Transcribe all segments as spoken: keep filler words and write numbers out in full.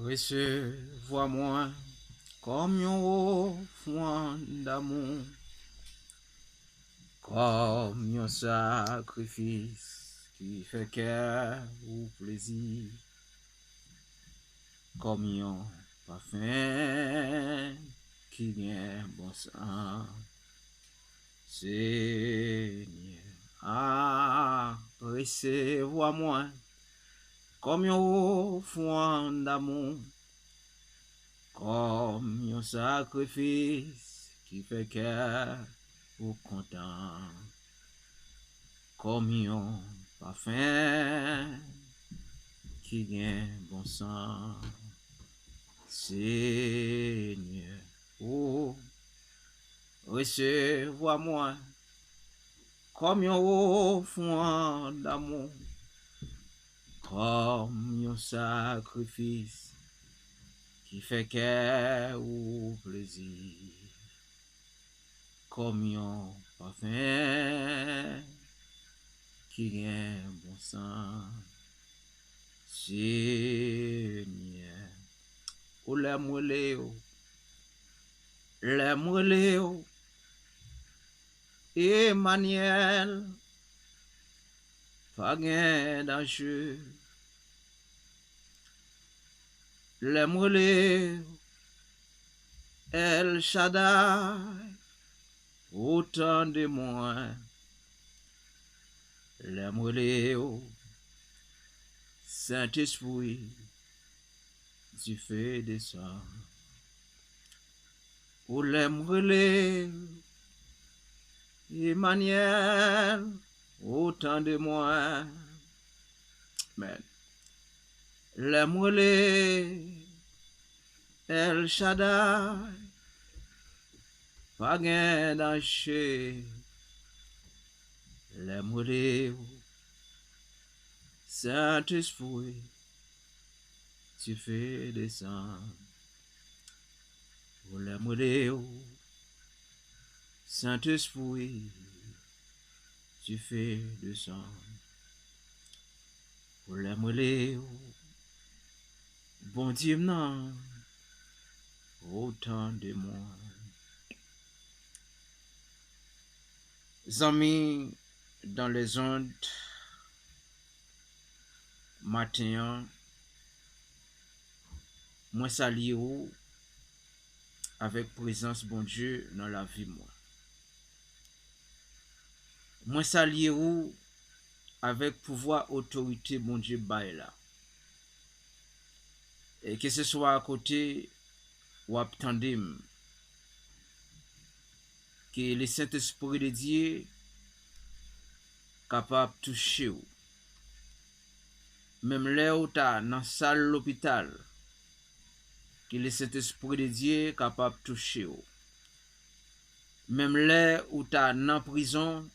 Resevwa mwen kòm yon ofrann damou, kòm yon sakrifis ki fè kè ou plezi, kòm yon pafen ki gen bon san. Senyè, a, resevwa mwen kòm yon ofrann damou, kòm yon sakrifis ki fè kè ou kontan, kòm yon pafen ki gen bon san. Senyè, ou resevwa mwen kòm yon ofrann damou, kòm yon sakrifis ki fè kè ou plezi, kòm yon pafen ki gen bon san. Senyè, ou lè m rele w, lè m rele w, Emanyèl, pa gen danje. Lè m rele w, El Shaddai, ou tande mwen. Lè m rele w, Sentespri, dife desann. Ou lè m rele, Emanyèl, ou tande mwen. Amen. Lè m rele, El Shaddai, pa gen danje. Lè m rele w, Sentespri, dife desann. Ou lè m rele w, Sentespri, dife desann. Ou lè m rele w, Bondye m nan, ou tande mwen. Zanmi dans les ondes, maten an, mwen salye w avèk prezans Bondye nan lavi mwen. Mwen salye w avèk pouvwa otorite Bondye bay la. E keseswa kote w ap tande m, ke le Sentespri de Dye kapab touche w. Menm lè w ta nan sal lopital, ke le Sentespri de Dye kapab touche w. Menm lè ou ta nan prizon,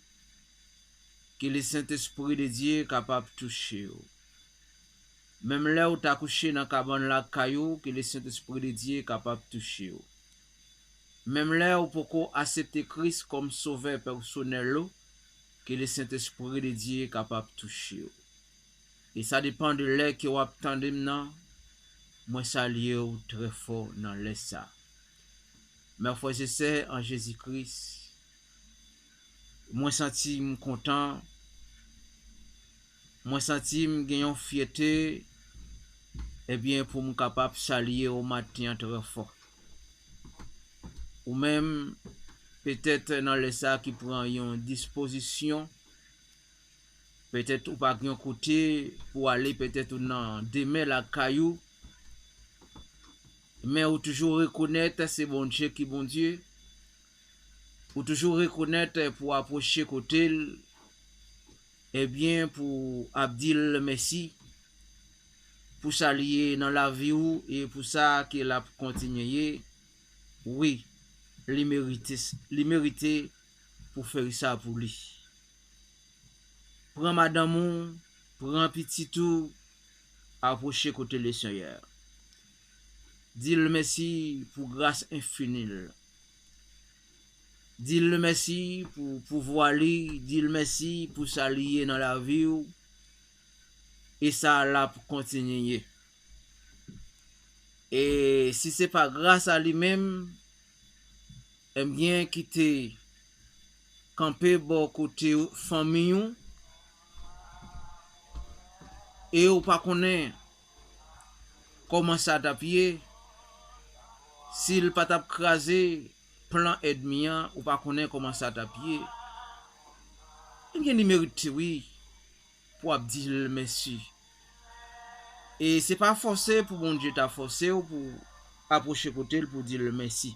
ke le Sentespri de Dye kapab touche w. Menm lè ou ta kouche nan kabann lakay ou, ke le Sentespri de Dye kapab touche w. Menm lè ou poko aksepte Kris kòm sovè pèsonèl ou, ke le Sentespri de Dye kapab touche w. E sa depann de lè ke w ap tande m nan, mwen salye w trè fò nan lè sa. Mè frè e sè an Jezi Kris, mwen santi m kontan, mwen santi m gen yon fyète, ebyen, pou m kapab salye w maten an trè fò. Ou menm, petèt nan lè sa ki pran yon dispozisyon, petèt ou pa gen yon kote pou ale, petèt ou nan demè lakay ou, men ou toujou rekonèt se Bondye ki Bondye, ou toujou rekonèt pou apwoche kote l, ebyen, pou ap di l mèsi pou sa li ye nan lavi ou e pou sa ke l ap kontinye ye. Wi, li merite, li merite pou fè sa pou li. Pran madanm ou, pran pitit ou, apwoche kote Lesenyè. Di l mèsi pou gras enfini l. Di l mèsi pou pouvwa li, di l mèsi pou sa li ye nan lavi w, e sa l ap kontinye ye. E si se pa gras a li menm, ebyen, ki te kanpe bò kote fanmi w, e ou pa konnen kòman sa t ap ye, si l pa t ap kraze plan ènmi an, ou pa konnen kòman sa t ap ye. Ebyen, li merite, wi, pou w ap di l mèsi. E se pa fòse pou Bondye ta fòse w pou apwoche kote l pou di l mèsi.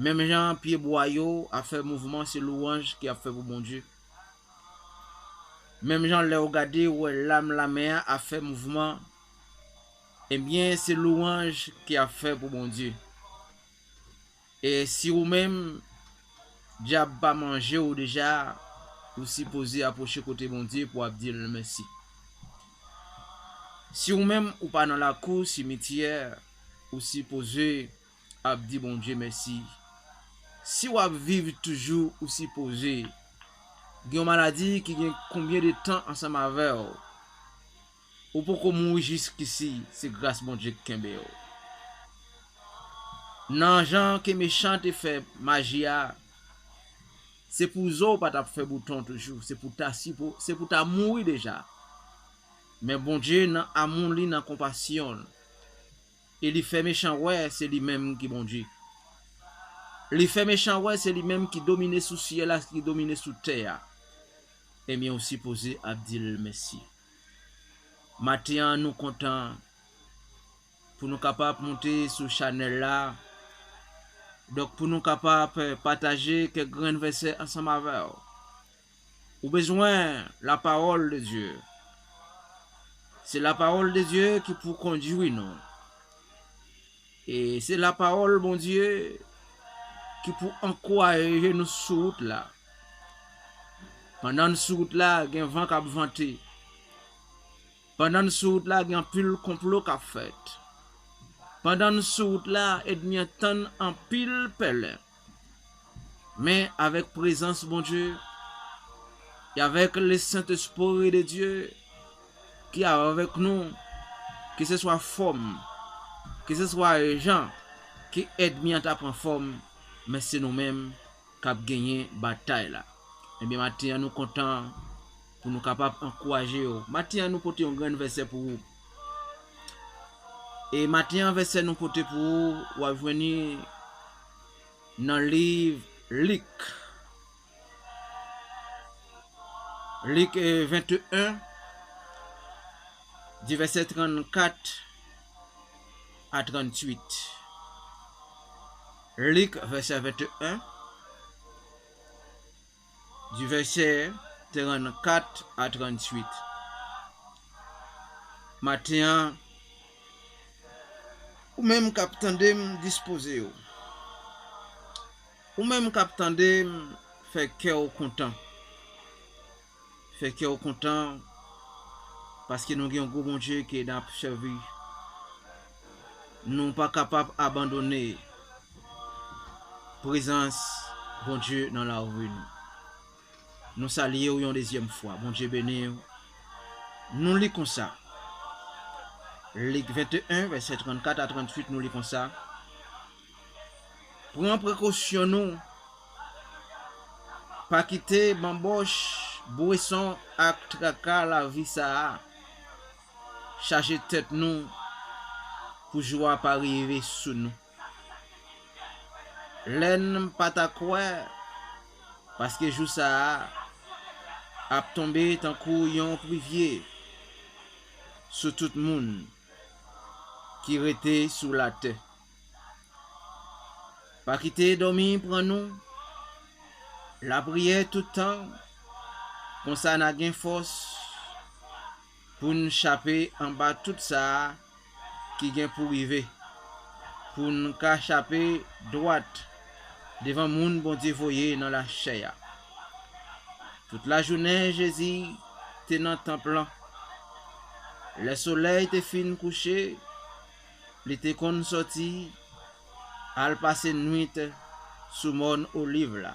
Menm jan pyebwa yo ap fè mouvman, se lwanj ki ap fè pou Bondye. Menm jan lè w gade, w wè lam lamè a ap fè mouvman, ebyen, se lwanj ki ap fè pou Bondye. E si ou menm, dyab pa manje w deja, ou sipoze apwoche kote Bondye pou w ap di l mèsi. Si ou menm, ou pa nan lakou simityè, ou sipoze ap di Bondye mèsi. Si w ap viv toujou, ou sipoze gen yon maladi ki gen konbyen de tan ansanm avè w. Ou poko mouri jiskisi, se gras Bondye k kenbe w. Nan jan ke mechan te fè maji a, se pou zo w pa t ap fè bouton toujou, se pou ta sipo, se pou ta mouri deja. Men Bondye nan amou li, nan konpasyon l, e li fè mechan wè se li menm ki Bondye. Li fè mechan wè se li menm ki domine sou syèl la, ki domine sou tè a. Ebyen, ou sipoze ap di l mèsi. Maten an, nou kontan pou nou kapab monte sou chanèl la. Donk, pou nou kapab pataje kèk grenn vèsè ansanm avè w. Ou bezwen la parole de Dieu. Se la parole de Dieu ki pou kondui nou. E se la parole Bondye ki pou ankouraje nou sou wout la. Pandan n sou wout la, gen van k ap vante. Pandan n sou wout la, gen anpil konplo k ap fèt. Pandan n sou wout la, ènmi an tann anpil pèlen. Men avèk prezans Bondye, e avèk le Saint-Esprit de Dieu ki avèk nou, keseswa fòm, keseswa jan ke ènmi an ta pran fòm, men se nou menm k ap genyen batay la. Ebyen, maten an, nou kontan pou nou kapab ankouraje w. Maten an, nou pote yon grenn vèsè pou ou. E maten an, vèsè nou pote pou ou, w ap jwenn li nan liv Lik. Lik, eh, venteyen, di vèsè trannkat a tranntuit. Lik, vèsè venteyen, di vèsè trannkat a tranntuit. Maten an, ou menm k ap tande m, dispoze w. Ou menm k ap tande m, fè kè w kontan. Fè kè w kontan, paske nou gen yon gwo Bondye ke n ap sèvi. Nou pa kapab abandone prezans Bondye nan lavi nou. Nou salye w yon dezyèm fwa. Bondye beni w. Nou li konsa. Lik venteyen, vèsè trannkat a tranntuit, nou li konsa. Pran prekosyon nou. Pa kite banbòch, bweson ak traka lavi sa a chaje tèt nou pou jou a pa rive sou nou. Lè n pa ta kwè, paske jou sa a ap tonbe tankou yon privye sou tout moun ki rete sou latè. Pa kite dòmi pran nou. Lapriyè tout tan, konsa n a gen fòs pou n chape anba tout sa a ki gen pou rive, pou n ka chape dwat devan moun Bondye voye nan lachè a. Tout lajounen, Jezi te nan tanp lan. Lè solèy te fin kouche, li te konn sòti al pase nwit sou Mòn Oliv la.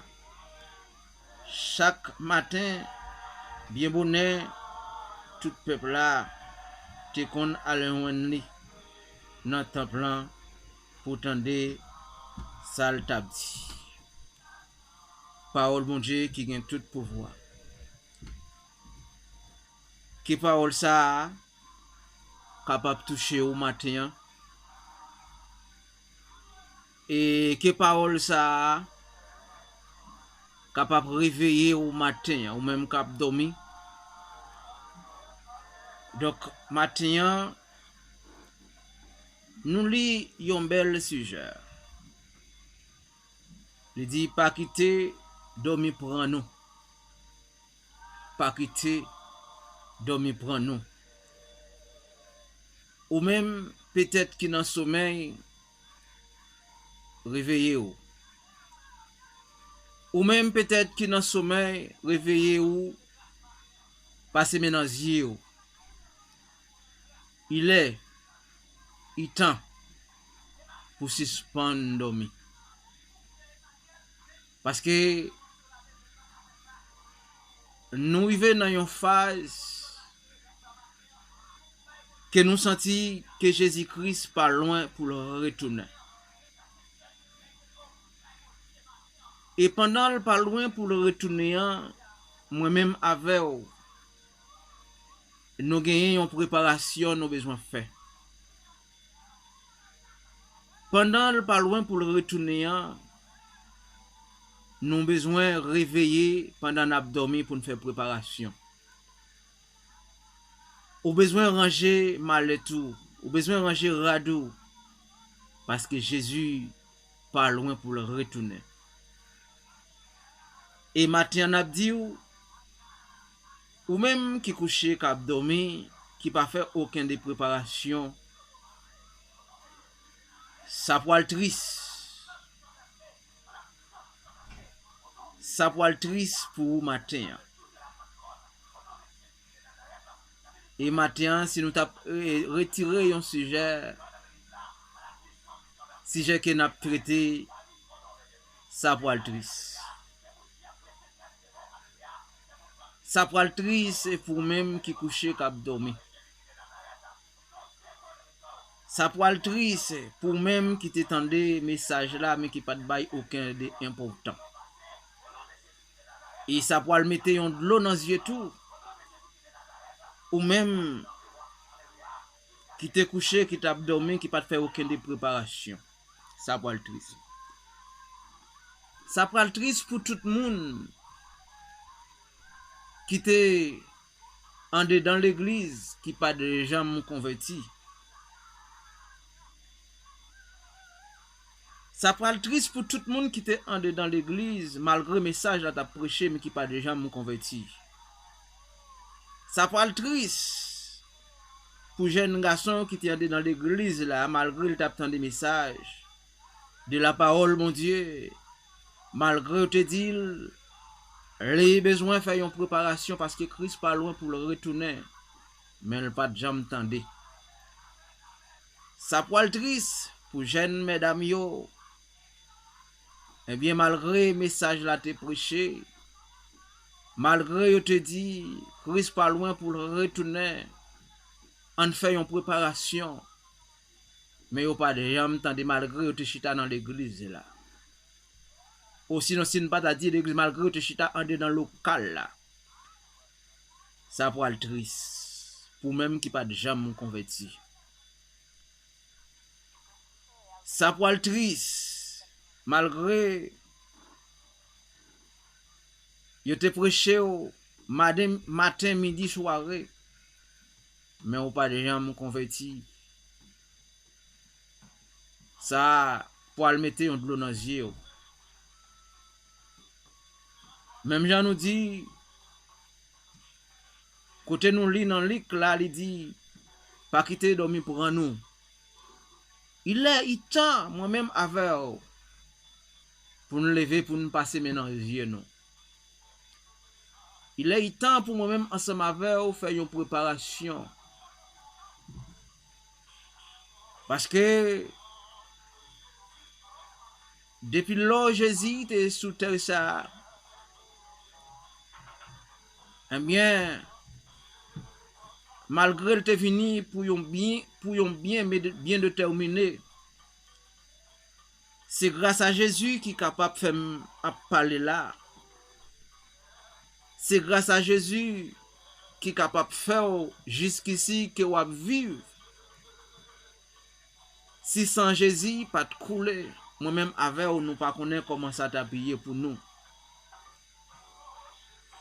Chak maten, byen bonè, tout pèp la te konn al jwenn li. nan tanp lan pou tande sa l t ap di. Pawòl Bondye ki gen tout pouvwa. Ke pawòl sa a kapab touche w maten an. E ke pawòl sa a kapab reveye w maten an, ou menm k ap dòmi. Donk, maten an, nou li yon bèl sijè. Li di, pa kite dòmi pran nou. Pa kite dòmi pran nou. Ou menm, petèt ki nan somèy, reveye w. Ou menm, petèt ki nan somèy, reveye w, pase men nan zye w. Il est, il tan pou sispann dòmi. Paske nou rive nan yon faz ke nou santi ke Jezi Kris pa lwen pou l retounen. E pandan l pa lwen pou l retounen an, mwen menm avè w, nou genyen yon preparasyon nou bezwen fè. Pandan l pa lwen pou l retounen an, nou bezwen reveye pandan n ap dòmi pou n fè preparasyon. Ou bezwen ranje malèt ou, ou bezwen ranje rad ou, paske Jezi pa lwen pou l retounen. E maten an, n ap di w, ou menm ki kouche, k ap dòmi, ki pa fè okenn de preparasyon, sa pral tris. Sa pral tris pou ou maten an. E maten an, si nou t ap, e, retire yon sijè, sijè ke n ap trete, sa pral tris. Sa pral tris pou ou menm ki kouche, k ap dòmi. Sa pral tris pou ou menm ki te tande mesaj la, men ki pa t bay okenn de enpòtan. E sa pral mete yon dlo nan zye tou. Ou menm ki te kouche, ki t ap dòmi, ki pa t fè okenn de preparasyon. Sa pral tris. Sa pral tris pou tout moun ki te andedan legliz, ki pa t janm konvèti. Sa pral tris pou tout moun ki te andedan legliz, malgre mesaj la t ap preche, men ki pa t janm konvèti. Sa pral tris pou jèn gason ki te andedan legliz la, malgre l t ap tande mesaj de la pawòl Bondye, malgre yo te di l, li bezwen fè yon preparasyon paske Kris pa lwen pou l retounen, men l pa t janm tande. Sa pral tris pou jèn medam yo. Ebyen, malgre mesaj la te preche, malgre yo te di, Kris pa lwen pou l retounen, ann fè yon preparasyon, men yo pa t janm tande, malgre yo te chita nan legliz la. Osinon, si n pa ta di legliz, malgre yo te chita andedan lokal la, sa pral tris pou menm ki pa t janm konvèti. Sa pral tris, malgre yo te preche w maden, maten, midi, sware, men ou pa t janm konvèti. Sa pral mete yon dlo nan zye w. Menm jan nou di, kote nou li nan Lik la, li di, pa kite dòmi pran nou. Il est, il tan, mwen menm avè w, pou n leve, pou n pase men nan zye nou. Il est, il tan pou mwen menm ansanm avè w fè yon preparasyon. Paske depi lò Jezi te sou tè sa a, ebyen, Malgre l te vini pou yon byen, pou yon byen, byen detèmine, se gras a Jezi ki kapab fè m ap pale la. Se gras a Jezi ki kapab fè w jiskisi ke w ap viv. Si san Jezi pa t koule, mwen menm avè w, nou pa konnen kòman sa t ap ye pou nou.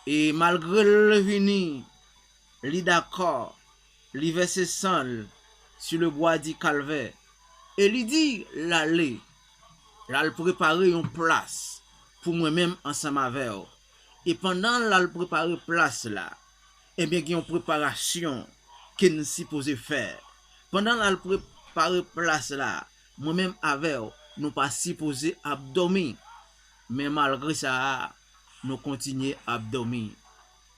E malgre l vini, li dakò, li vèse san l sur le bois du Calvaire, e li di l ale, l al prepare yon plas pou mwen menm ansanm avè w. E pandan l al prepare plas la, ebyen, gen yon preparasyon ke n sipoze fè. Pandan l al prepare plas la, mwen menm avè w, nou pa sipoze ap dòmi. Men malgre sa a, nou kontinye ap dòmi.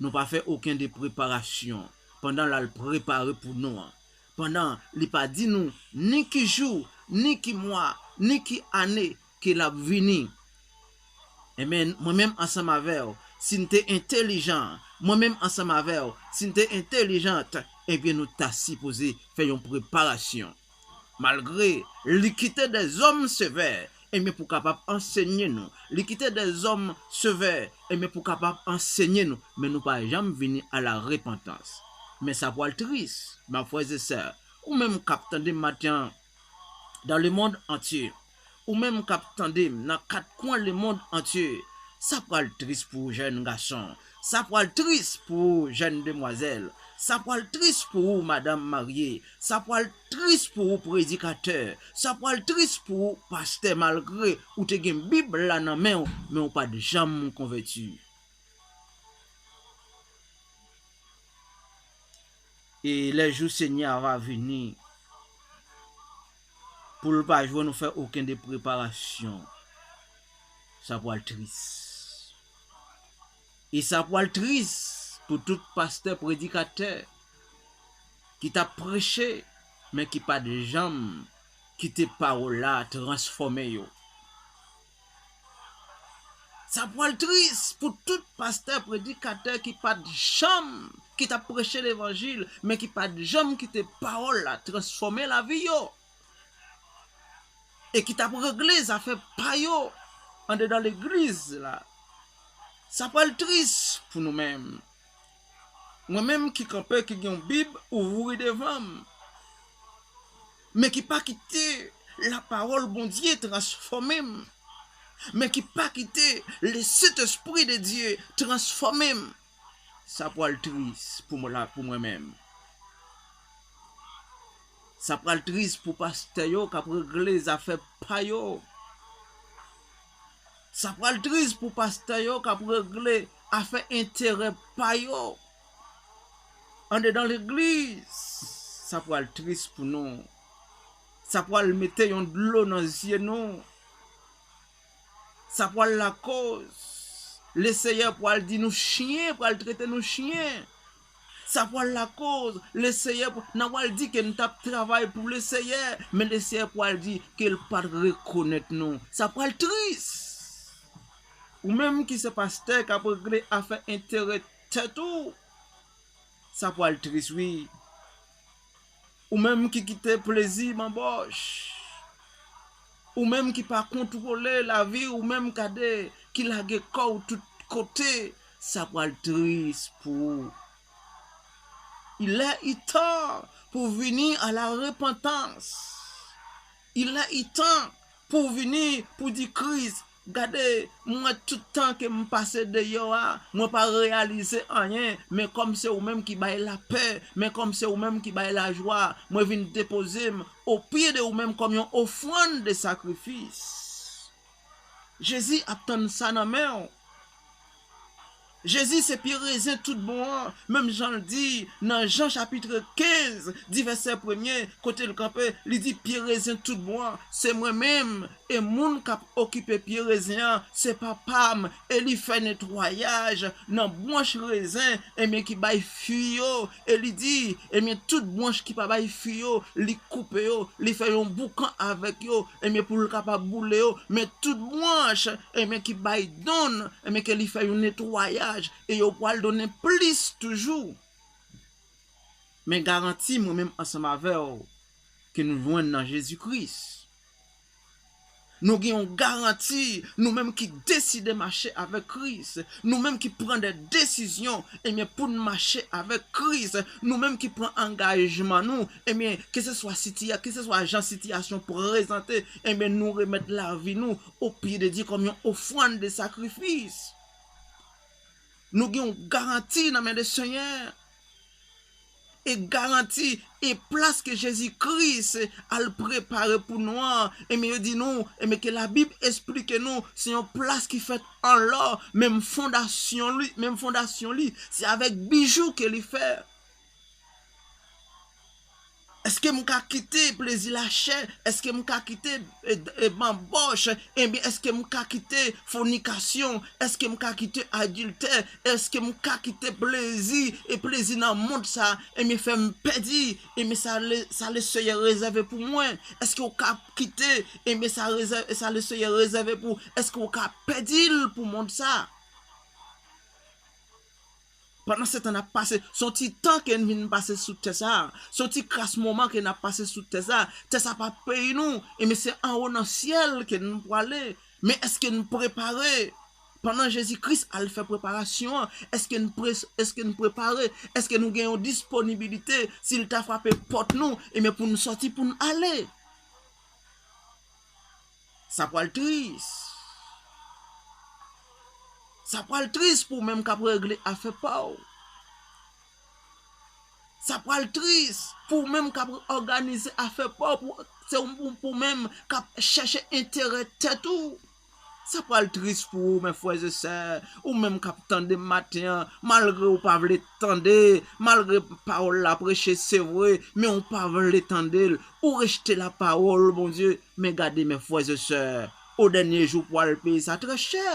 Nou pa fè okenn de preparasyon pandan l al prepare pou nou an. Pandan li pa di nou ni ki jou, ni ki mwa, ni ki ane ke l ap vini. Ebyen, mwen menm ansanm avè w, si n te entelijan, mwen menm ansanm avè w, si n te entelijant, ebyen, nou ta sipoze fè yon preparasyon. Malgre li kite dèzòm sevè, ebyen, pou kapab ansenye nou. Li kite dèzòm sevè, ebyen, pou kapab ansenye nou. Men nou pa janm vini a la repantans. Men sa pral tris, ma frè e sè, ou menm k ap tande m maten an, dans le monde entier, ou menm k ap tande m nan kat kwen lemonn antye, sa pral tris pou ou, jèn gason, sa pral tris pou ou, jèn demwazèl, sa pral tris pou ou, madanm marye, sa pral tris pou ou, predikatè, sa pral tris pou ou, pastè, malgre ou te gen Bib la nan men w, men w pa t janm konvèti. E lè jou Senyè a va vini, pou l pa jwenn ou fè okenn de preparasyon, sa pral tris. E sa pral tris pou tout pastè, predikatè ki t ap preche, men ki pa t janm kite pawòl la transfòme yo. Sa pral tris pou tout pastè, predikatè ki pa t janm, ki t ap preche levanjil, men ki pa t janm kite pawòl la transfòme lavi yo. E ki t ap regle zafè pa yo andedan legliz la. Sa pral tris pou nou menm. Mwen menm ki kanpe, ki gen yon Bib ouvri devan m, men ki pa kite lapawòl Bondye transfòme m, men ki pa kite le Sentespri de Dye transfòme m, sa pral tris pou mwen la, pou mwen menm. Sa pral tris pou pastè yo k ap regle zafè pa yo. Sa pral tris pou pastè yo k ap regle afè enterè pa yo andedan legliz. Sa pral tris pou nou. Sa pral mete yon dlo nan zye nou. Sa pral lakoz Leseyè pral di nou chen, pral trete nou chen. Sa pral lakoz Leseyè pr-, n a pral di ke n t ap travay pou Leseyè, men Leseyè pral di ke l pa t rekonèt nou. Sa pral tris. Ou menm ki se pastè k ap regle afè enterè tèt ou, sa pral tris, wi. Ou menm ki kite plezi manbòch. Ou menm ki pa kontwole lavi, ou menm gade ki lage kò w tout kote, sa pral tris pou ou. Il est temps pou vini à la repentance. Il est temps pou vini, pou di, Kris, gade, mwen, tout tan ke m pase deyò a, mwen pa reyalize anyen, men kòm se ou menm ki bay lapè, men kòm se ou menm ki bay lajwa, mwen vin depoze m o pye de ou menm kòm yon ofrann de sakrifis. Jezi ap tann sa nan men w. Jezi se pye rezen tout bon an, menm jan l di nan Jan chapit kenz, di vèsè premye, kote l kanpe, li di, pye rezen tout bon an, se mwen menm, e moun k ap okipe pye rezen an, se Papa m, e li fè netwayaj nan bwanch rezen, ebyen, ki bay fwi yo, e li di, ebyen, tout bwanch ki pa bay fwi yo, li koupe yo, li fè yon boukan avèk yo, ebyen, pou l kapab boule yo, men tout bwanch, ebyen, ki bay donn, ebyen, ke li fè yon netwayaj, e yo pral donnen plis toujou. Men garanti mwen menm ansanm avè w ke nou jwenn nan Jezi Kris. Nou gen yon garanti, nou menm ki deside mache avèk Kris, nou menm ki pran de desizyon, ebyen, pou n mache avèk Kris, nou menm ki pran angajman nou, ebyen, keseswa sitiya-, keseswa jan sitiyasyon prezante, ebyen, nou remèt lavi nou o pye de Dye kòm yon ofrann de sakrifis. Nou gen yon garanti nan men de Senyè. E garanti e plas ke Jezi Kris al prepare pou nou an, ebyen, yo di nou, ebyen, ke Labib esplike nou, se yon plas ki fèt an lò, menm fondasyon li, menm fondasyon li, se avèk bijou ke li fè. Èske m ka kite plezi lachè? Èske m ka kite, e, e, banbòch? Ebyen, èske m ka kite fònikasyon? Èske m ka kite adiltè? Èske m ka kite plezi, e plezi nan mond sa, ebyen, fè m pèdi, ebyen, sa le, sa Lesenyè rezève pou mwen? Èske w ka kite, ebyen, sa rezè-, sa Lesenyè rezève pou, èske w ka pèdi l pou mond sa? Pandan se tan n ap pase, se yon ti tan ke n vin pase sou tè sa a. Se yon ti kras moman ke n ap pase sou tè sa a. Tè sa a pa peyi nou, e men se anwo nan syèl ke n prale. Men èske n prepare? Pandan Jezi Kris al fè preparasyon an, èske n pre-, èske n prepare? Èske nou gen yon disponibilite? Si l ta frape pòt nou, e men pou n sòti, pou n ale. Sa pral tris. Sa pral tris pou ou menm k ap regle afè pa w. Sa pral tris pou ou menm k ap òganize afè pa w, pou, se ou, pou, pou ou menm k ap chèche enterè tèt ou. Sa pral tris pou ou, men frè e sè, ou menm k ap tande m maten an, malgre ou pa vle tande, malgre pawòl la preche, se vre, men ou pa vle tande l, ou rejte lapawòl Bondye. Men gade, men frè e sè, o dènye jou, ou pral peye sa trè chè.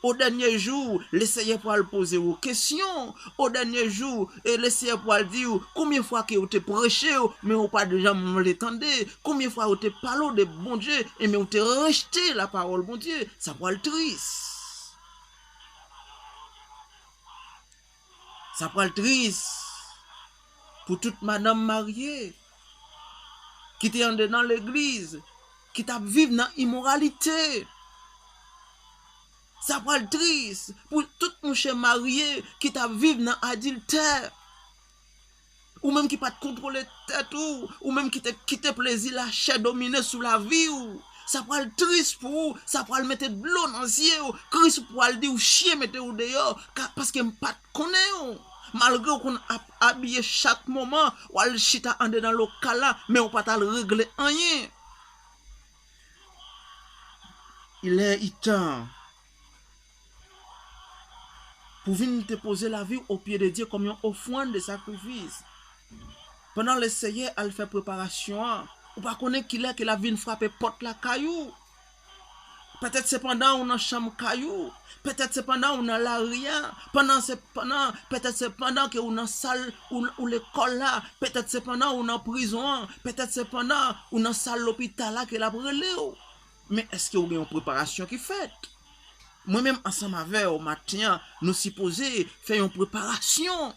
O dènye jou, Lesenyè pral poze w kesyon. O dènye jou, e Lesenyè pral di w, konbyen fwa ke yo te preche w, men ou pa t janm vle tande? Konbyen fwa yo te pale w de Bondye, e men ou te rejte lapawòl Bondye? Sa pral tris. Sa pral tris pou tout madanm marye ki te anndedan legliz, ki t ap viv nan imoralite. Sa pral tris pou tout mouche marye ki t ap viv nan adiltè. Ou menm ki pa t kontwole tèt ou, ou menm ki te kite plezi lachè domine sou lavi w. Sa pral tris pou ou, sa pral mete dlo nan zye w. Kris pral di w, "Chen mete w deyò, ka-, paske m pa t konnen w." Malgre w konn ap abiye chak moman, w al chita andedan lokal la, men w pa t al regle anyen. Il est temps pou vin depoze lavi w o pye de Dye kòm yon ofrann de sakrifis. Pandan Lesenyè al fè preparasyon an, ou pa konnen kilè ke l ap vin frape pòt lakay ou. Petèt se pandan ou nan chanm kay ou, petèt se pandan ou nan lari a, pandan se, pandan, petèt se pandan ke ou nan sal, ou, ou lekòl la, petèt se pandan ou nan prizon an, petèt se pandan ou nan sal lopital la ke l ap rele w. Men èske w gen yon preparasyon ki fèt? Mwen menm ansanm avè w maten an, nou sipoze fè yon preparasyon.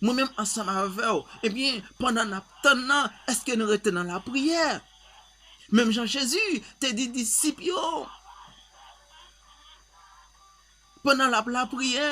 Mwen menm ansanm avè w, ebyen, pandan n ap tann nan, èske n rete nan lapriyè? Menm jan Jezi te di disip yo, pandan l ap lapriyè,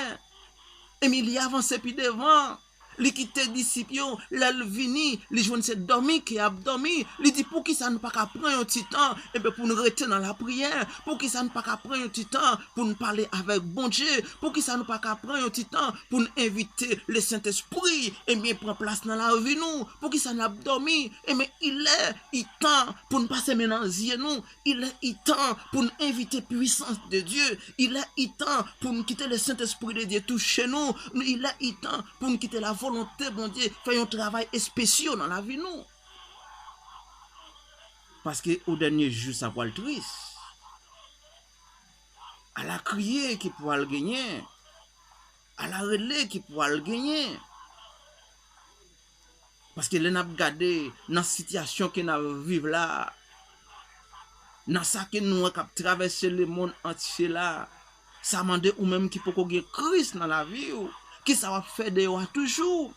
ebyen, li avanse pi devan. Li kite disip yo, lè l vini, li jwenn se dòmi ke y ap dòmi. Li di, "Poukisa nou pa ka pran yon ti tan, ebyen, pou n rete nan lapriyè? Poukisa nou pa ka pran yon ti tan pou n pale avèk Bondye? Poukisa nou pa ka pran yon ti tan pou n envite Lesentespri, ebyen, pran plas nan lavi nou? Poukisa n ap dòmi?" Ebyen, il est temps pou n pase men nan zye nou. Il est temps pou n envite pwisans de Dye. Il est temps pou n kite Lesentespri de Dye touche nou. Il est temps pou n kite lavolonte Bondye fè yon travay espesyo nan lavi nou. Paske o dènye jou, sa pral tris. Ala kriye ki pral genyen. Ala rele ki pral genyen. Paske lè n ap gade nan sitiyasyon ke n ap viv la, nan sa ke nou wè k ap travèse lemonn antye la, sa mande ou menm ki poko gen Kris nan lavi w, kisa w ap fè deyò a toujou?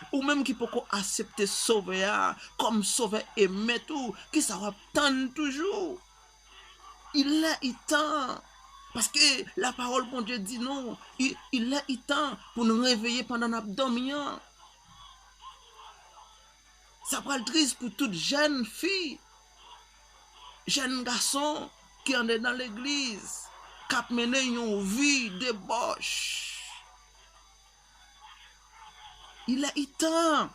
Ou menm ki poko aksepte Sovè a kòm Sovè e Mèt ou, kisa w ap tann toujou? Il est temps. Paske lapawòl Bondye di nou, il, il est temps pou n reveye pandan n ap dòmi an. Sa pral tris pou tout jèn fi, jèn gason ki andedan legliz, k ap mennen yon vi debòch. Il est temps.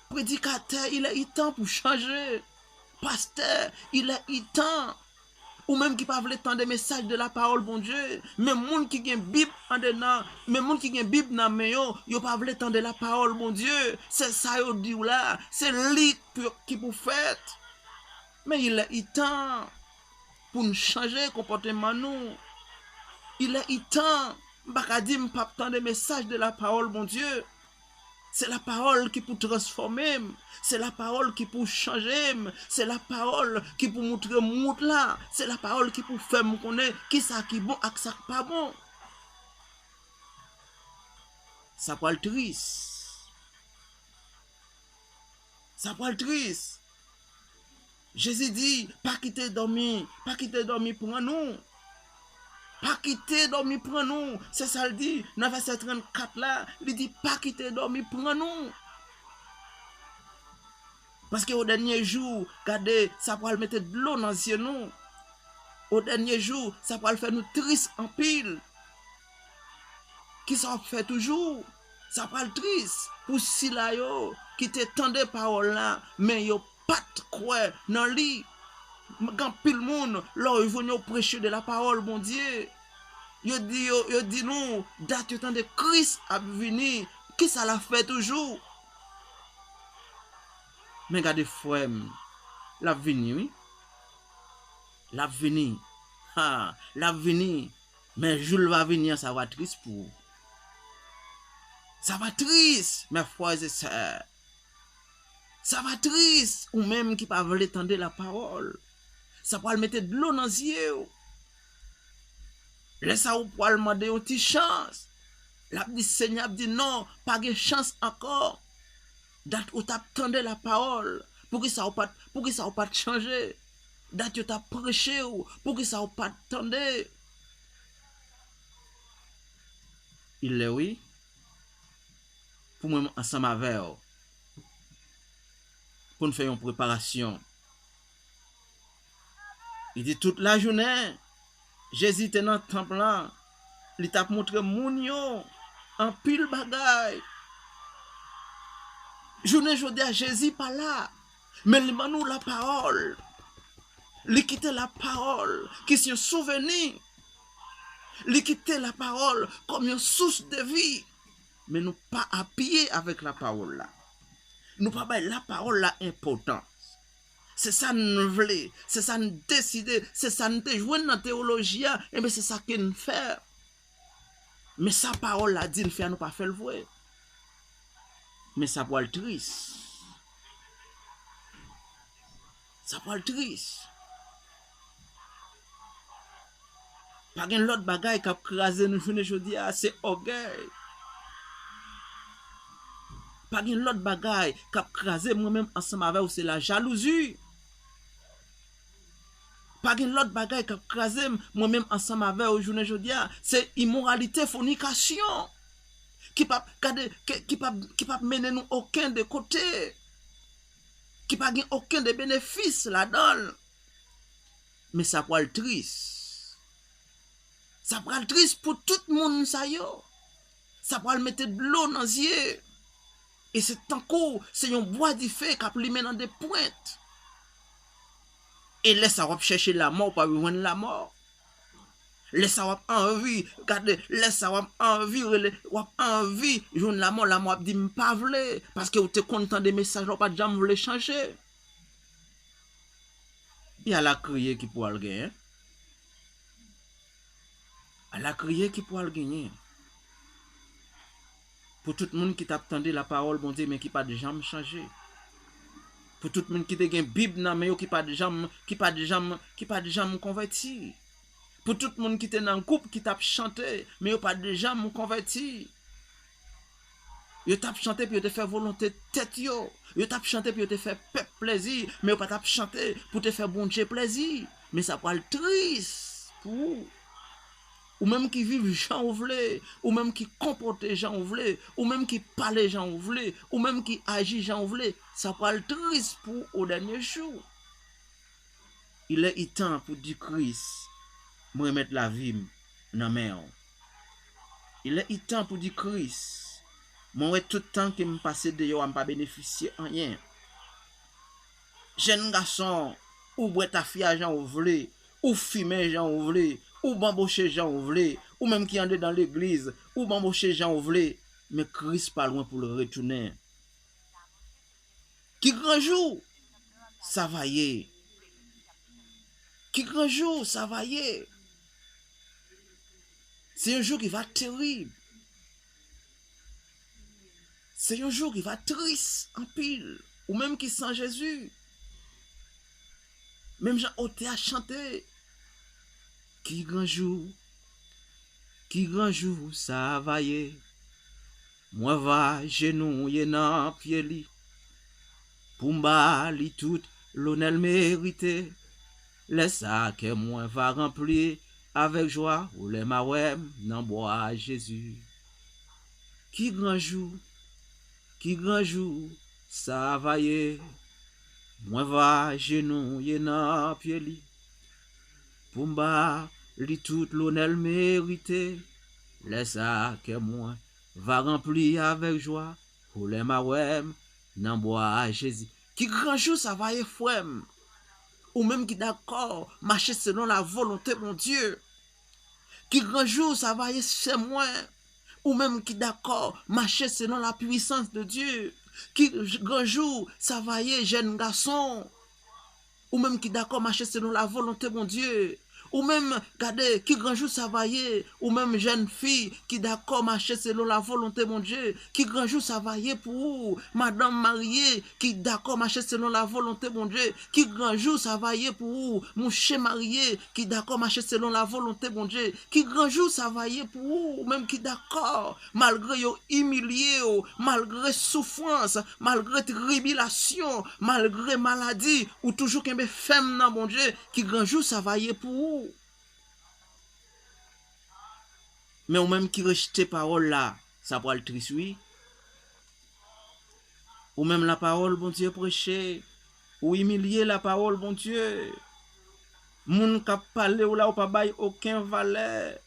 Predikatè, il est temps pou chanje. Pastè, il est temps. Ou menm ki pa vle tande mesaj de lapawòl Bondye, men moun ki gen Bib andedan, men moun ki gen Bib nan men yo, yo pa vle tande lapawòl Bondye. Se sa yo di w la, se li pou, ki pou fèt. Men il est temps pou n chanje konpòteman nou. Il est temps. M pa ka di m p ap tande mesaj de lapawòl Bondye. Se lapawòl ki pou transfòme m. Se lapawòl ki pou chanje m. Se lapawòl ki pou moutre m wout la. Se lapawòl ki pou fè m konnen kisa ki bon ak sa k pa bon. Sa pral tris. Sa pral tris. Jezi di, pa kite dòmi, pa kite dòmi pran nou. Pa kite dòmi pran nou. Se sa l di nan vèsè trannkat la, li di, pa kite dòmi pran nou. Paske o dènye jou, gade, sa pral mete dlo nan zye nou. O dènye jou, sa pral fè nou tris anpil. Kisa w ap fè toujou? Sa pral tris pou sila yo ki te tande pawòl la, men yo pa t kwè nan li. Gen anpil moun, lè w jwenn yo preche de la parole Bondye, yo di yo, yo di nou, dat yo tande Kris ap vini, kisa l ap fè toujou? Men gade frè m, l ap vini, wi. L ap vini. Ha, l ap vini. Men jou l va vini an, sa va tris pou ou. Sa va tris, mes frères et sœurs. Sa va tris, ou menm ki pa vle tande la parole. Sa pral mete dlo nan zye w. Lè sa ou pral mande yon ti chans. L ap di, Senyè ap di, non, pa gen chans ankò. Dat ou t ap tande la parole, poukisa ou pa t, poukisa ou pa t chanje? Dat yo t ap preche w, poukisa ou pa t tande? Il lè, wi, pou mwen ansanm avè w, pou n fè yon preparasyon. Li di, tout lajounen, Jezi te nan tanp lan, li t ap montre moun yo anpil bagay. Jounen jodi a, Jezi pa la, men li ban nou la parole. Li kite la parole ki se yon souveni. Li kite la parole kòm yon sous de vi. Men nou pa apiye avèk la parole la. Nou pa bay la parole la enpòtans. Se sa n vle, se sa n deside, se sa n te jwenn nan teyoloji a, enben se sa ke n fè. Men sa pawòl la di n fè a, nou pa fè l vre. Men sa pral tris. Sa pral tris. Pa gen lòt bagay k ap kraze nou jounen jodi a, se ògèy. Pa gen lòt bagay k ap kraze mwen menm ansanm avè w, se lajalouzi. Pa gen lòt bagay k ap kraze m, mwen menm ansanm avè w jounen jodi a, se imoralite, fònikasyon, ki p ap, gade, ki, ki p ap, ki p ap mennen nou okenn de kote, ki pa gen okenn de benefis ladan l. Men sa pral tris. Sa pral tris pou tout moun sa yo. Sa pral mete dlo nan zye. E se tankou se yon bwa dife k ap limen nan de pwent. E lè sa w ap chèche lamò, w pa jwenn lamò. Lè sa w ap anvi, gade, lè sa w ap anvi rele, w ap anvi jwenn lamò, lamò ap di, "M pa vle," paske w te konn tande mesaj la, w pa t janm vle chanje. E ala kriye ki pral genyen. Ala kriye ki pral genyen. Pou tout moun ki t ap tande lapawòl Bondye, men ki pa t janm chanje. Pou tout moun ki te gen Bib nan men yo, ki pa t janm, ki pa t janm, ki pa t janm konvèti. Pou tout moun ki te nan gwoup ki t ap chante, men yo pa t janm konvèti. Yo t ap chante pou yo te fè volonte tèt yo. Yo t ap chante pou yo te fè pèp plezi, men yo pa t ap chante pou te fè Bondye plezi. Men sa pral tris pou ou. Ou menm ki viv jan ou vle, ou menm ki konpòte jan ou vle, ou menm ki pale jan ou vle, ou menm ki aji jan ou vle, sa pral tris pou ou o dènye jou. Il est temps pou di Kris, mwen remèt lavi m nan men w. Il est temps pou di Kris, mwen wè tout tan ke m pase deyò a m pa benefisye anyen. Jèn gason, ou bwè tafya jan ou vle, ou fimen jan ou vle, ou banboche jan ou vle, ou menm ki andedan legliz, ou banboche jan ou vle, men Kris pa lwen pou l retounen. Ki gran jou sa va ye? Ki gran jou sa va ye? Se yon jou ki va terib. Se yon jou ki va tris anpil. Ou menm ki san Jezi. Menm jan otè a chante. Ki gran jou, ki gran jou sa va ye? Mwen va jenouye nan pye li, pou m ba li tout lonè l merite. Lè sa kè mwen va ranpli avèk jwa, ou lè m a wè m nan bwa Jezi. Ki gran jou, ki gran jou sa va ye? Mwen va jenouye nan pye li, pou m ba li tout lonè l merite. Lè sa kè mwen va ranpli avèk jwa, ou lè m a wè m nan bwa Jezi. Ki gran jou sa va ye, frè m? Ou menm ki dakò mache selon la volonte Bondye. Ki gran jou sa va ye, sè mwen? Ou menm ki dakò mache selon la puissance de Dieu. Ki gran jou sa va ye, jèn gason? Ou menm ki dakò mache selon la volonte Bondye. Ou menm, gade, ki gran jou sa va ye. Ou menm, jèn fi ki dakò mache selon la volonte Bondye. Ki gran jou sa va ye pou ou, madanm marye ki dakò mache selon la volonte Bondye. Ki gran jou sa va ye pou ou, mouche marye ki dakò mache selon la volonte Bondye. Ki gran jou sa va ye pou ou, ou menm ki dakò, malgre yo imilye w, malgre soufrans, malgre tribilasyon, malgre maladi, ou toujou kenbe fèm nan Bondye. Ki gran jou sa va ye pou ou? Men ou menm ki rejte pawòl la, sa pral tris, wi. Ou menm lapawòl Bondye preche, ou imilye lapawòl Bondye. Moun k ap pale w la, ou pa bay okenn valè.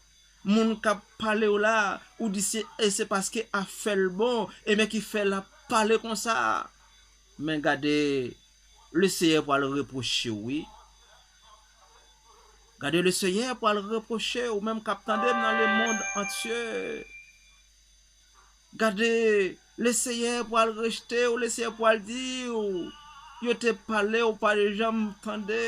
Moun k ap pale w la, ou di se, e se paske afè l bon, e men ki fè l ap pale konsa. Men gade, Leseyè pral repwoche w, wi. Gade, Leseyè pral repwoche w, ou menm k ap tande m nan lemonn antye. Gade, Leseyè pral rejte w, Leseyè pral di w, yo te pale w, ou pa t janm tande.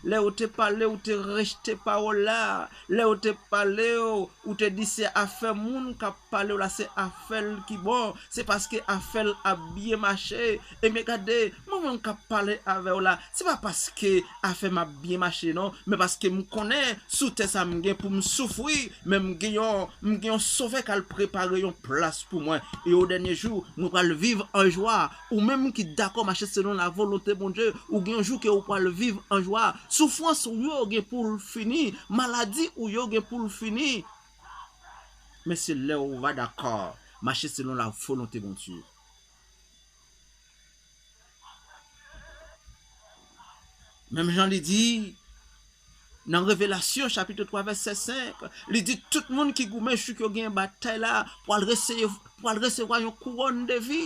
Lè yo te pale w, ou te rejte pawòl la. Lè yo te pale w, ou te di se afè moun k ap pale w la, se afè l ki bon, se paske afè l ap byen mache. Ebyen gade, mwen menm k ap pale avè w la, se pa paske afè m ap byen mache non, men paske m konnen sou tè sa m gen pou m soufri, men m gen yon, m gen yon Sovè k al prepare yon plas pou mwen. E o dènye jou, mwen pral viv an jwa. Ou menm ki dakò mache selon la volonte Bondye, ou gen yon jou ke ou pral viv an jwa. Soufrans ou yo gen pou l fini, maladi ou yo gen pou l fini. Men se lè ou va dakò mache selon la volonte Bondye. Menm jan li di nan Revelasyon chapit twa vèsè senk, li di tout moun ki goumen jouk yo gen batay la pral reseye-, pral resevwa yon kouwòn de vi.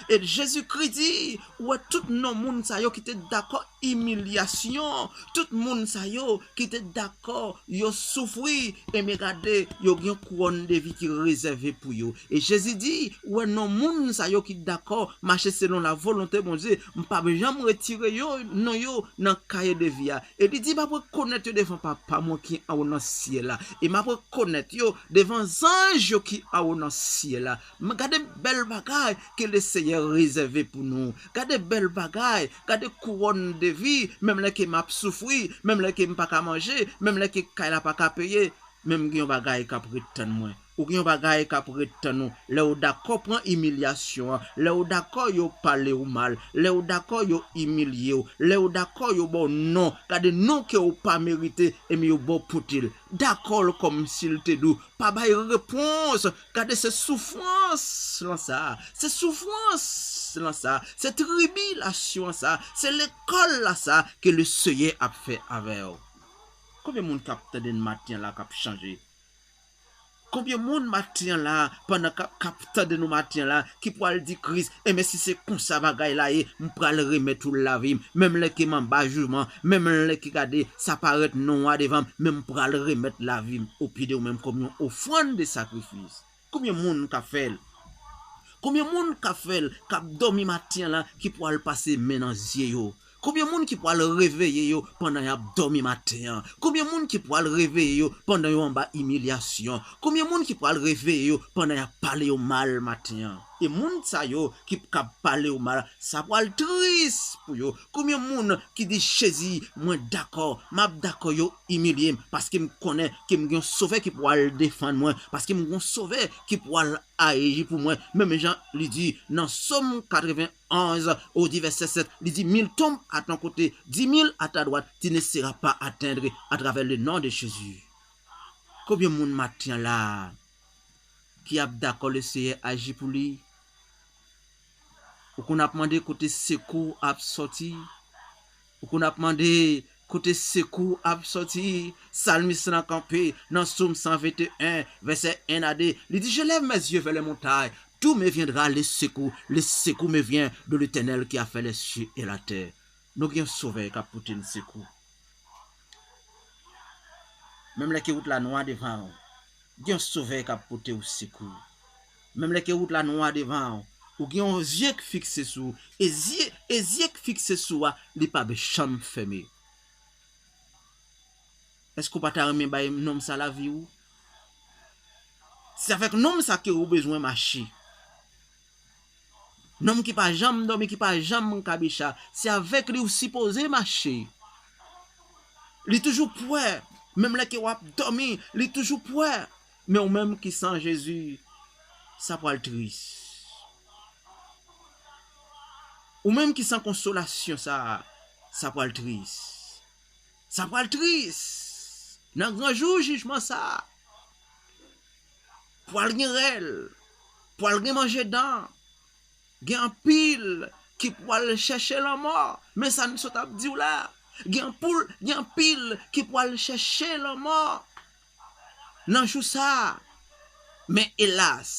E Jezikri di, ou wè tout non moun sa yo ki te dakò imilyasyon, tout moun sa yo ki te dakò yo soufri, ebyen gade, yo gen yon kouwòn de vi ki rezève pou yo. E Jezi di, ou wè non moun sa yo ki dakò mache selon la volonte Bondye, m p ap janm retire yo, non yo, nan kaye de vi a. E li di, m ap rekonèt yo devan Papa mwen ki anwo nan syèl la. E m ap rekonèt yo devan zanj yo ki anwo nan syèl la. Men gade bèl bagay ke Leseyè rezève pou nou. Gade bèl bagay, gade kouwòn de vi, menm lè ke m ap soufri, menm lè ke m pa ka manje, menm lè ke kay la pa ka peye, men m gen yon bagay k ap ret tann mwen. Ou gen yon bagay k ap ret tann ou. Lè w dakò pran imilyasyon an, lè w dakò yo pale w mal, lè w dakò yo imilye w, lè w dakò yo ba w non, gade non ke w pa merite, ebyen yo ba w pote l. Dakò l kòmsi l te di w, pa bay repons. Gade se soufrans lan sa, se soufrans lan sa, se tribilasyon an sa, se lekòl la sa ke le Seyè ap fè avè w. Konbyen moun k ap tande n maten an la k ap chanje? Konbyen moun maten an la, pandan k ap, k ap tande nou maten an la, ki pral di Kris, enben si se konsa bagay la ye, m pral remèt ou lavi m, menm lè ke m anba jijman, menm lè ke gade, sa parèt nwa devan m, men m pral remèt lavi m o pye de ou menm kòm yon ofrann de sakrifis. Konbyen moun k ap fè l? Konbyen moun k ap fè l, k ap dòmi maten an la, ki pral pase men nan zye yo? Konbyen moun ki pral reveye yo pandan y ap dòmi maten an? Konbyen moun ki pral reveye yo pandan yo anba imilyasyon? Konbyen moun ki pral reveye yo pandan y ap pale yo mal maten an? E moun sa yo ki p-, k ap pale yo mal, sa pral tris pou yo. Konbyen moun ki di, Jezi, mwen dakò, m ap dakò yo imilye m, paske m konnen ke m gen yon Sovè ki pral defann mwen, paske m gen yon Sovè ki pral aji pou mwen. Menm jan li di nan Sòm katreven onz, o di vèsè sèt, li di, mille tombent à ton côté, dix mille à ta droite, tu ne seras pas atteint à travers le nom de Jésus. Konbyen moun maten an la ki ap dakò le Seyè aji pou li? Ou konn ap mande kote sekou ap sòti? Ou konn ap mande kote sekou ap sòti? Salmis lan kanpe nan Sòm san venteyen, vèsè en a de. Li di, je lève mes yeux vers les montagnes. D'où me viendra le secours? Le secours me vient de l'Éternel qui a fait les cieux et la terre. Nou gen yon Sovè k ap pote n sekou. Menm lè ke wout la nwa devan w, gen yon Sovè k ap pote w sekou. Menm lè ke wout la nwa devan w, ou gen yon zye k fikse sou ou. E zye, e zye k fikse sou ou a, li p ap janm fèmen. Èske w pa ta renmen bay nonm sa lavi w? Se avèk nonm sa ke ou bezwen mache. Nonm ki pa janm dòmi, ki pa janm kabicha, se avèk li ou sipoze mache. Li toujou prè, menm lè ke w ap dòmi, li toujou prè. Men ou menm ki san Jezi, sa pral tris. Ou menm ki san konsolasyon sa, sa pral tris. Sa pral tris. Nan gran jou jijman sa, pral gen rèl, pral gen manje dan, gen anpil ki pral chèche lanmò. Men sa n sot ap di w la, gen anpil, gen anpil ki pral chèche lanmò nan jou sa. Men elas,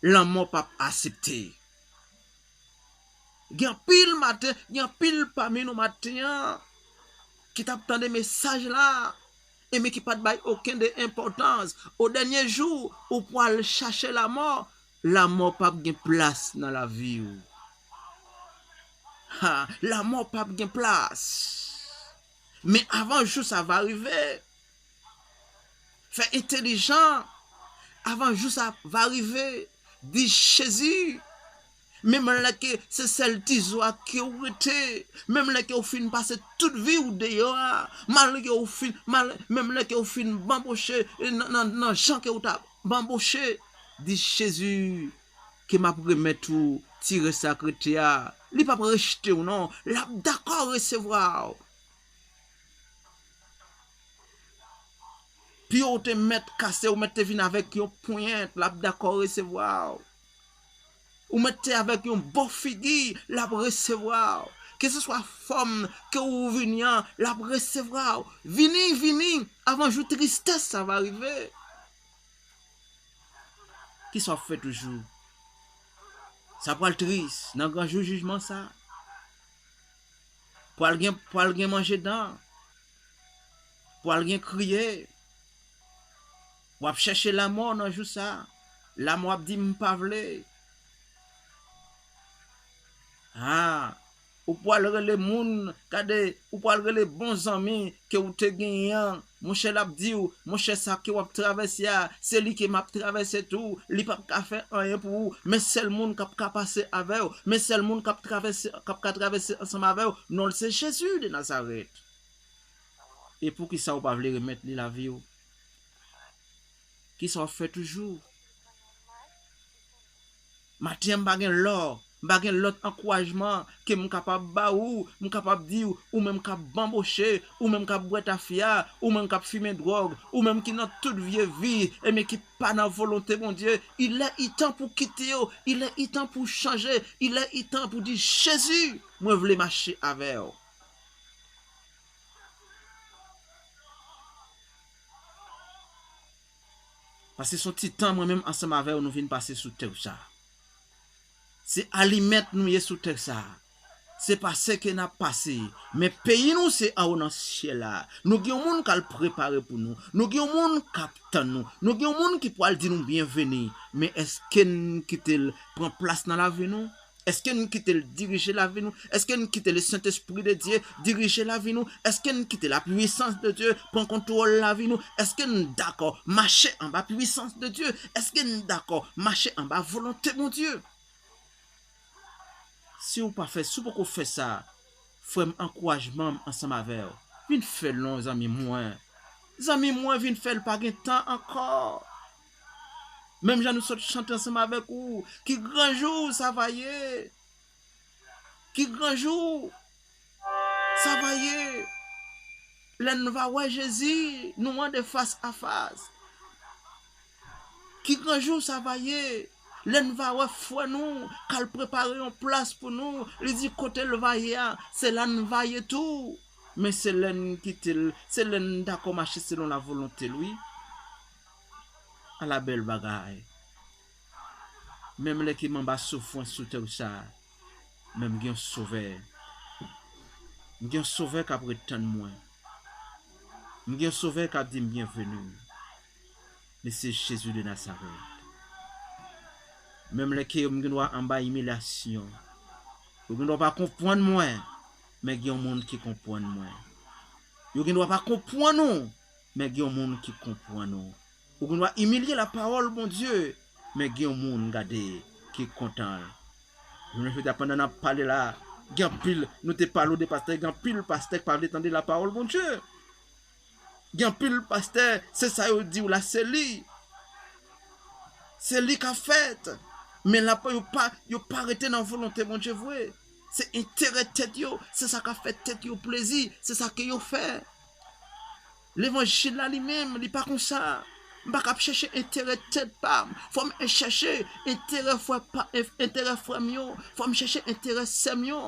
lanmò p ap aksepte. Gen anpil maten, gen anpil pami nou maten an ki t ap tande mesaj la, e men ki pa t bay okenn de enpòtans. O dènye jou, ou pral chache lamò, lamò p ap gen plas nan lavi w. Ha, lamò p ap gen plas. Men avan jou sa va rive, fè entèlijan avan jou sa va rive. Di Jezi, menm lè ke se sèl ti zo a ke w rete, menm lè ke w fin pase tout vi w deyò a, malgre w fin, mal, menm lè ke w fin banboche, e nan, nan, nan jan ke w ta banboche, di Jezi ke m ap remèt ou ti rès sa k rete a. Li p ap rejte w non, l ap dakò resevwa w. Pye w te mèt kase, ou mèt te vin avèk yon ponyèt, l ap dakò resevwa w. Ou mèt te avèk yon bon figi, l ap resevwa w. Keseswa fòm ke ou vini an, l ap resevwa w. Vini, vini, avan jou tristès sa va rive. Kisa w ap fè toujou? Sa pral tris nan gran jou jijman sa. Pral gen, pral gen manje dan. Pral gen kriye. W ap chèche lamò nan jou sa. Lamò ap di, "M pa vle." Ha, ou pral rele moun, gade, ou pral rele bon zanmi ke w te genyen an. Monchè, l ap di w, monchè, sa ke w ap travèse a, se li ke m ap travèse tou. Li p ap ka fè anyen pou ou. Men sèl moun k ap ka pase avè w, men sèl moun k ap travèse, k ap ka travèse ansanm avè w, non l se Jezi de Nazarèt. E poukisa w pa vle remèt li lavi w? Kisa w ap fè toujou? Maten an, m pa gen lò, m pa gen lòt ankourajman ke m kapab ba ou, m kapab di w, ou menm k ap banboche, ou menm k ap bwè tafya, ou menm k ap fimen dwòg, ou menm ki nan tout vye vi, ebyen ki pa nan volonte Bondye, il est temps pou kite yo, il est temps pou chanje, il est temps pou di, Jezi, mwen vle mache avè w. Paske se yon ti tan mwen menm ansanm avè w nou vin pase sou tè sa. Se alimèt nou ye sou tè sa. Se pase ke n ap pase. Men peyi nou se anwo nan syèl la. Nou gen yon moun k al prepare pou nou. Nou gen yon moun k ap tann nou. Nou gen yon moun ki pral di nou byenveni. Men èske n kite l pran plas nan lavi nou? Èske n kite l dirije lavi nou? Èske n kite le Sentespri de Dye dirije lavi nou? Èske n kite lapwisans de Dye pran kontwòl lavi nou? Èske n dakò mache anba pwisans de Dye? Èske n dakò mache anba volonte Bondye? Si w pa fè, si w poko fè sa, frè m, ankourajman m ansanm avè w, vin fè l non, zanmi mwen. Zanmi mwen, vin fè l, pa gen tan ankò. Menm jan nou sot chante ansanm avèk ou, ki gran jou sa va ye? Ki gran jou sa va ye? Lè n va wè Jezi, nou an de fas a fas. Ki gran jou sa va ye? Lè n va wè frè nou k al prepare yon plas pou nou, li di kote l va ye a, se la n va ye tou. Men se lè n kite l, se lè n dakò mache selon lavolonte l, wi. Ala bèl bagay! Menm lè ke m anba soufrans sou tè sa, men m gen yon Sovè. M gen yon Sovè k ap ret tann mwen. M gen yon Sovè k ap di m byenveni. Men se Jezi de Nazarèt. Menm lè ke m gen dwa anba imilyasyon, yo gen dwa pa konprann mwen, men gen yon moun ki konprann mwen. Yo gen dwa pa konprann ou, men gen yon moun ki konprann ou. Ou gen dwa imilye lapawòl Bondye, men gen yon moun, gade, ki kontan l. Jounen jodi a, pandan n ap pale la, gen anpil, nou te pale w de pastè, gen anpil pastè k pa vle tande lapawòl Bondye. Gen anpil pastè, se sa yo di w la, se li. Se li k ap fèt. Men la, yo pa, yo pa rete nan volonte Bondye vre. Se enterè tèt yo, se sa k ap fè tèt yo plezi, se sa ke yo fè. Levanjil la li menm, li pa konsa. M pa ka ap chèche enterè tèt pa m. Fò m chèche enterè frè pa, enterè frè m yo. Fò m chèche enterè sè m yo.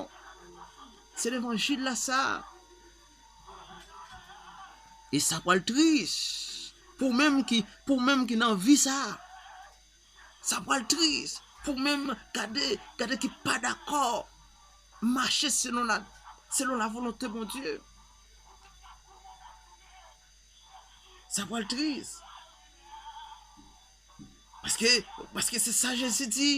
Se levanjil la sa. E sa pral tris. Pou menm ki, pou menm ki nan vi sa. Sa pral tris. Pou menm, gade, gade ki pa dakò mache selon la, selon la volonte Bondye. Sa pral tris. Paske, paske se sa Jezi di.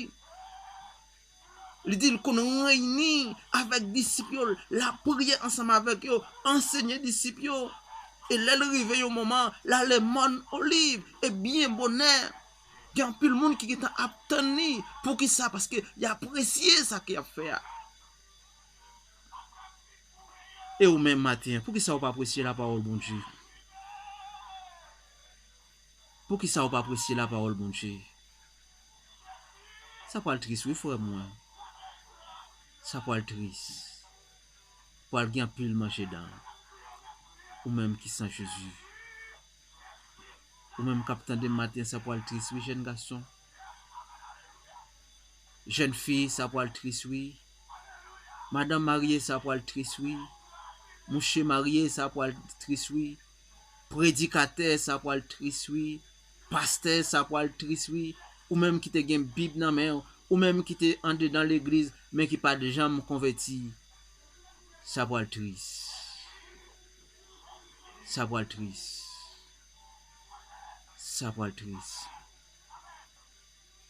Li di l konn reyini avèk disip yo, l ap priye ansanm avèk yo, ansenye disip yo. E lè l rive yon moman, l ale Mòn Oliv, e byen bonè, gen anpil moun ki gentan ap tann li. Poukisa? Paske y apresye sa ke y ap fè a. E ou menm maten an, poukisa ou pa apresye lapawòl Bondye? Poukisa ou pa apresye lapawòl Bondye? Sa pral tris wi, frè mwen. Sa pral tris. Pral gen anpil manje dan. Ou menm ki san Jezi. Ou menm k ap tande m maten, sa pral tris wi, jèn gason. Jèn fi, sa pral tris wi. Madanm marye, sa pral tris wi. Mouche marye, sa pral tris wi. Predikatè, sa pral tris wi. Pastè, sa pral tris wi. Ou menm ki te gen Bib nan men w, ou menm ki te andedan legliz, men ki pa t janm konvèti, sa pral tris. Sa pral tris. Sa pral tris.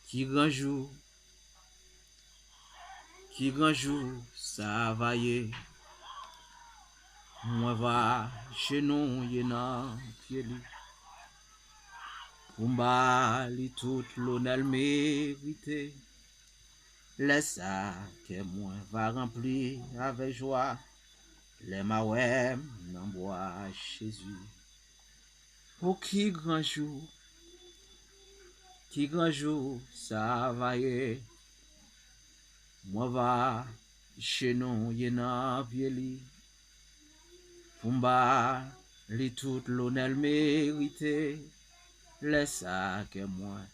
Ki gran jou, ki gran jou sa va ye? Mwen va jenouye nan pye li pou m ba li tout lonè l merite. Lè sa, kè mwen va ranpli avèk jwa, lè m a wè m nan bra Jezi. O ki gran jou, Ki gran jou sa va ye? Mwen va jenou ye nan pye li. Pou m ba li tout lonè l merite. Lè sa kè mwen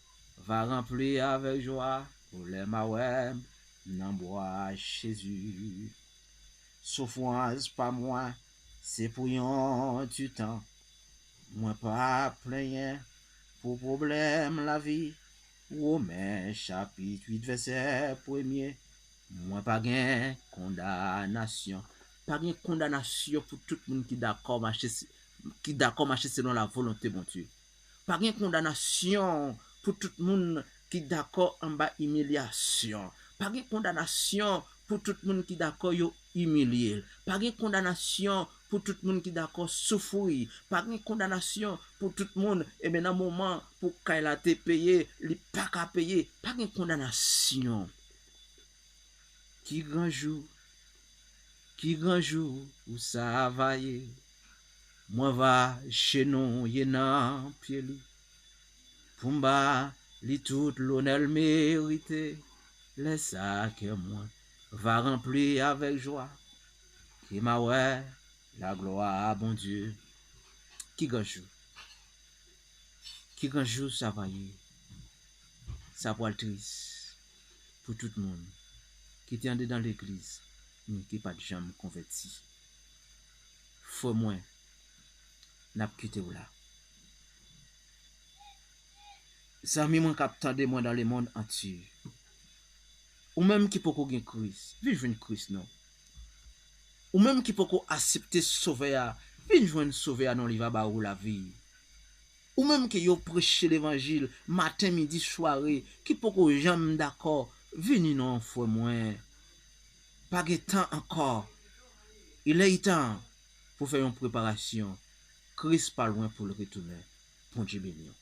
va ranpli avèk jwa. Pou lè m a wè m nan bwa Jezi. Soufrans pa mwen, se pou yon ti tan. Mwen pa plenyen pou pwoblèm lavi. Women chapit uit vèsè premye. Mwen pa gen kondanasyon. Pa gen kondanasyon pou tout moun ki dakò mache se- ki dakò mache selon la volonte Bondye. Pa gen kondanasyon pou tout moun ki dakò anba imilyasyon. Pa gen kondanasyon pou tout moun ki dakò yo imilye l. Pa gen kondanasyon pou tout moun ki dakò soufri. Pa gen kondanasyon pou tout moun, ebyen, nan moman pou kay la te peye, li pa ka peye. Pa gen kondanasyon. Ki gran jou, ki gran jou ou sa va ye? Mwen va jenou ye nan pye li. Pou m ba li tout lonè l merite. Lè sa kè mwen va ranpli avèk jwa. Ke m a wè laglwa a Bondye. Ki gran jou, ki gran jou sa va ye? Sa pral tris pou tout moun ki te andedan legliz men ki pa t janm konvèti. Frè mwen, n ap kite w la. Zanmi mwen k ap tande mwen dans le monde entier, ou menm ki poko gen Kris, vin jwenn Kris non. Ou menm ki poko aksepte Sovè a, vin jwenn Sovè a non, li va ba ou lavi. Ou menm ke yo preche levanjil maten, midi, sware, ki poko janm dakò, vini non, frè mwen. Pa gen tan ankò. Il est temps pou fè yon preparasyon. Kris pa lwen pou l retounen. Bondye beni w.